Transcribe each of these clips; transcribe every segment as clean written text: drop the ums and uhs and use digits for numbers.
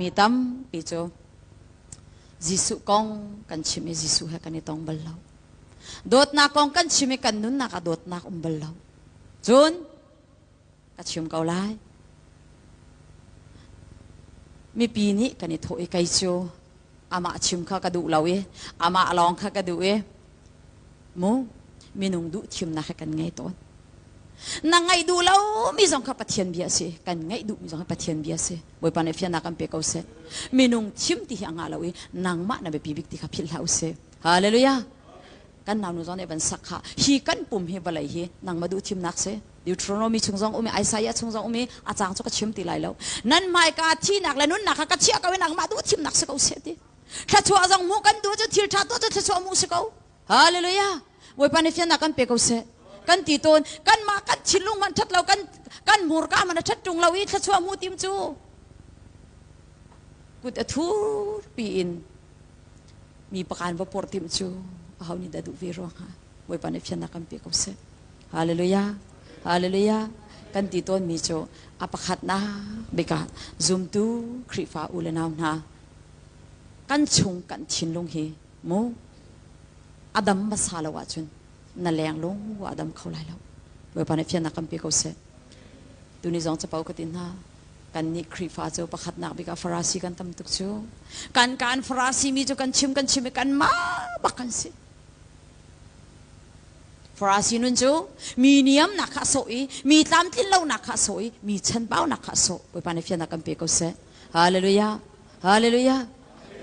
Mi tampi cu Jesuh kong kan chim i Jesuh he kan i tong bal lo. Dawtnak kong kan chim i kan nunnak ah dawtnak um bal lo. Cun ka chim ko lai. Mipi nih kan i thawh i kei cu amah chim kha ka duh lo i amah lawng kha ka duh i mu minung duh thimnak he kan ngei tawn. Na ngaih duh lo mi zong kha Pathian bia a si. Kan ngaih duh mi zong kha Pathian bia a si. Bawipa nih fiannak kan pe ko seh. Minung thim ti hi a ngah lo i nangmah na biapi bik ti kha philh hlah usih. Hallelujah. Kan naunu zong nih van sak kha hi kan pum hi vawlei hi nangmah duh thimnak si. Deuteronomy chung zong um i Isaiah chung zong um i a cang cu ka chim ti lai lo. Nan hmaika thihnak le nunnak kha ka chiah ko i nangmah duh thimnak si ko seh ti. Thluachuah zong hmuh kan duh cu thil ṭha tuah cu thluachuah hmuh si ko. Hallelujah. Bawipa nih fiannak kan pe ko seh. Kan ti tawn kanmah kan thinlung hmanh ṭhat lo kan kan hmurka hmanh a ṭhat ṭung lo i thluachuah hmuh tim cu kut a thur piin mi pakan va porh tim cu aho nih dah duh ve ruang ha Bawipa nih fiannak kan pe ko seh. Hallelujah. Hallelujah. Kan ti tawn mi cu a pakhatnak bik ah zumtu Khrihfa u le nau hna kan chung kan thinlung hi mu a dam hmasa lo ahcun na leng lung a dam kho lai lo. Bawipa nih fiannak kan pe ko seh. Tuni zong capo ka ti hna. Kan nih Khrihfa cu pakhatnak bik ah Farasi kan tam tuk cu. Kan kan Farasi mi cu kan chim kan chim i kan mah bak kan si. Farasi nun cu mi niamnak kha a sawh i mi tlamtlin lonak kha a sawh i mi chanbaunak kha a sawh. Bawipa nih fiannak kan pe ko seh. Hallelujah. Hallelujah.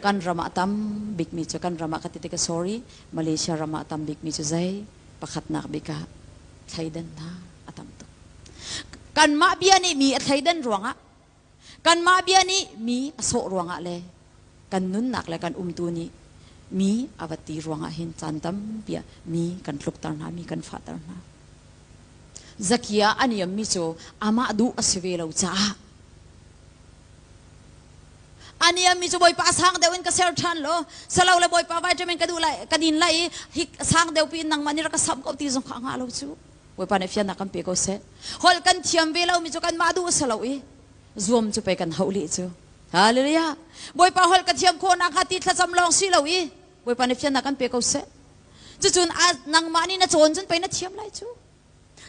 Kan ram ah tam bikmi cu kan ram ah ka ti tikah sorry Malaysia ram ah tam bikmi cu zei pakhatnak bik ah thleidannak a tam tuk. Kanmah bia nih mi a thleidan ruangah kanmah bia nih mi a sawh ruangah le kan nunnak le kan umtu nih mi a va ti ruangah hin caan tampi ah mi kan tlukter hna mi kan fahter hna. Zakia a niammi cu amah duh a si ve lo caah A niammi cu Bawipa a sang deuh in ka ser ṭhan law salo le Bawipa vitamin ka duh lai ka din lai i hi sang deuh piin nangmah nih rak ka samh ko ti zong kha a ngah lo cu. Bawipa nih fiannak kan pe ko seh. Holh kan thiam ve lomi cu kanmah duh a si lo i zuam cu pei kan hauh lih cu. Hallelujah. Bawipa holh ka thiam khawh nakhnga ti thlacam lawng si lo i Bawipa nih fiannak kan pe ko seh. Cucun nangmah nih na cawn cun pei na thiam lai cu.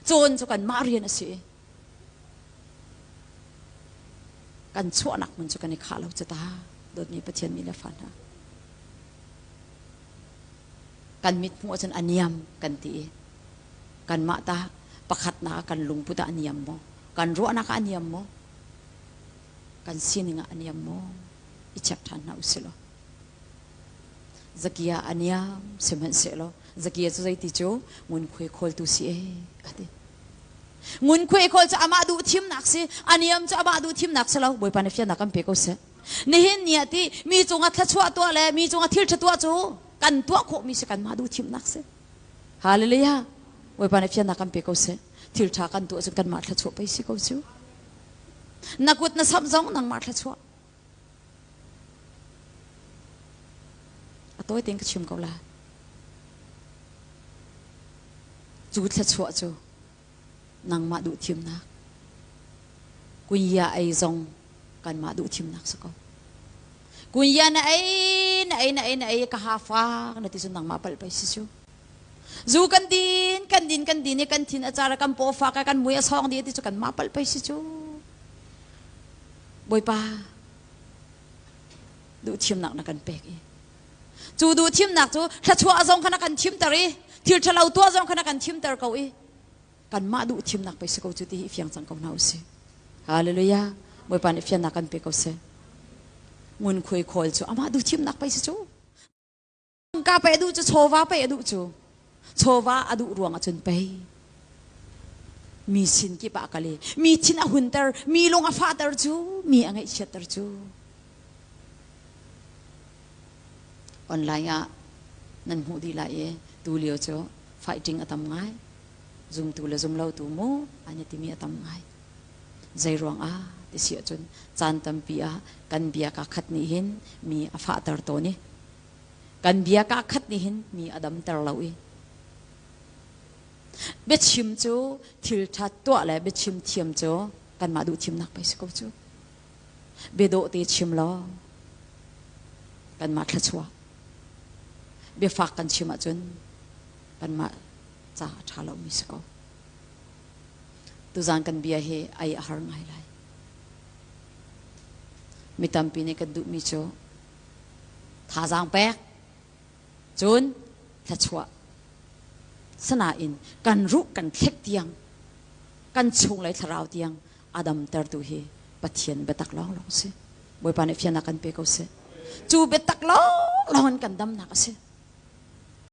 Cawn cu kanmah rian a si i kan chuahnak hmun cu kan i khah lo cu ta dawtmi Pathian mi le fa hna. Kan mit hmuh ahcun a niam kan ti i kanmah ta pakhatnak ah kan lungput ah a niam maw? Kan ruahnak ah a niam maw? Kan sining ah a niam maw? I check ṭhan hna usih law. Zakia a niam sihmanhsehlaw Zakia cu zeiti cu ngunkhuai khawltu si ee a ti. Ngunkhuai khawl cu amah duh thimnak si, a niam cu amah duh thimnak si lo. Bawipa nih fiannak kan pe ko seh. Nihin ni ah ti mi cungah thluachuah tuah le mi cungah thil ṭha tuah cu kan tuah khawhmi si kanmah duh thimnak si. Hallelujah. Bawipa nih fiannak kan pe ko seh. Thil ṭha kan tuah cun kanmah thluachuah pei si ko cu. Na kut na samh zong nangmah thluachuah. A tawi tein ka chim ko lai. Cu thluachuah cu nangmah duh thimnak. Kunya ei zong kanmah duh thimnak si ko. Kunya na ei na ei na ei na ei ka ha fak na ti cu nangmah palh pei si cu. Zu kan din kan din kan din i kan thin a car kan paw fak kan mui a sawng dih ti cu kanmah palh pei si cu. Bawipa duhthimnak na kan pek i cu duhthimnak cu thluachuah zong kha na kan thimter i thil ṭhalo tuah zong kha na kan thimter ko i kanmah duhthimnak pei si ko cu ti hi fiang cang ko hna usih. Hallelujah. Bawipa nih fiannak kan pe ko seh. Ngunkhuai khawl cu amah duhthimnak pei si cu. Ka pei a duh cu chawva pei a duh cu chawva a duh ruang ahcun pei mi sin kip ah kal i mi thin a hunter mi lung a fahter cu mi a ngaihchiatter cu online ah nan hmuh dih lai i tu lio cu fighting a tam ngai zumtu le zumlotu mu an i timi a tam ngai zei ruang ah ti si ahcun caan tampi ah kan bia ka khat nih hin mi a fahter tawn i Kan bia kaa khat nih hin mi a damter lo i biachim cu thil ṭha tuah le biachim thiam cu kanmah duh thimnak pei si ko cu. Biadawh te chim law kanmah thluachuah. Biafak kan chim ahcun kanmah ca a ṭha lomi si ko. Tuzaan kan bia hi ai a har ngai lai. Mi tampi nih kan duhmi cu thazaang pek, cun thluachuah. Sanain kan ruh kan thlek tiang, kan chunglei thlarau tiang a damtertu hi Pathian biatak lawnglawng si. Bawipa nih fiannak kan pe ko seh. Cu biatak lawnglawng in kan damnak a si.